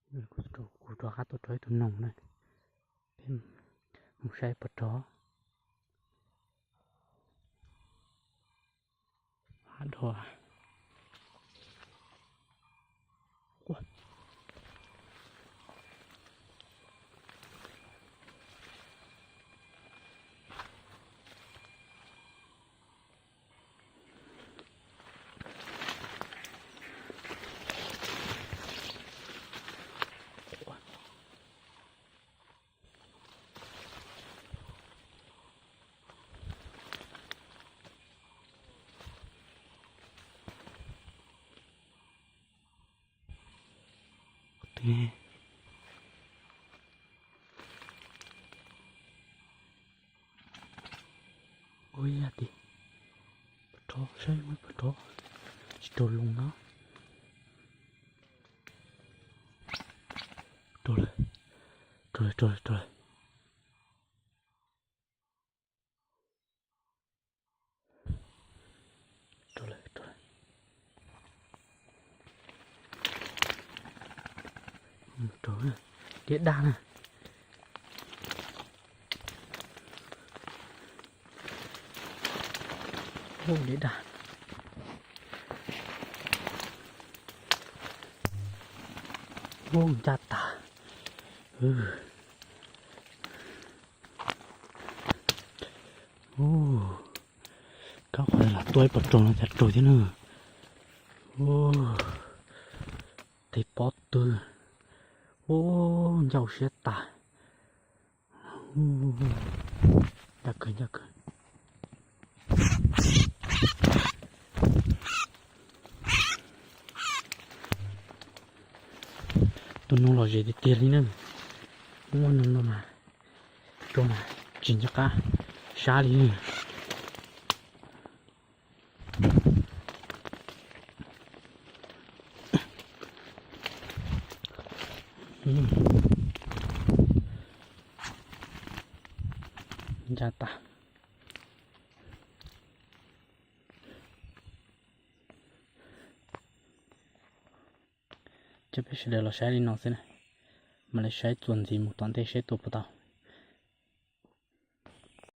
Kuv rov qab tuaj rau ib tug noog na, peb mus saib puas rov. Hav dua. Ua yam ti, puas rov saib muaj puas rov, tsis rov loo no. Rov lawm, rov lawm, rov lawm, rov lawm. Rov lawm, rov lawm. Rov, diav daj na. Ub, diav daj. Ub, ncaj tas. Kab qhov lam tua ib puas rau no cas raug thiab na. Tes pob tw. Ub, ncauj siab tas. Ncaj kawg, ncaj kawg. Tus noog lom zem tiag tiag li na. Muaj noog no mas, rau mas tsis nco qab sab li na. Ncaj tas. Coj peb sawv daws los saib li no xwb na. Mam li saib txuas ntxiv mus tom ntej saib tua puas tau.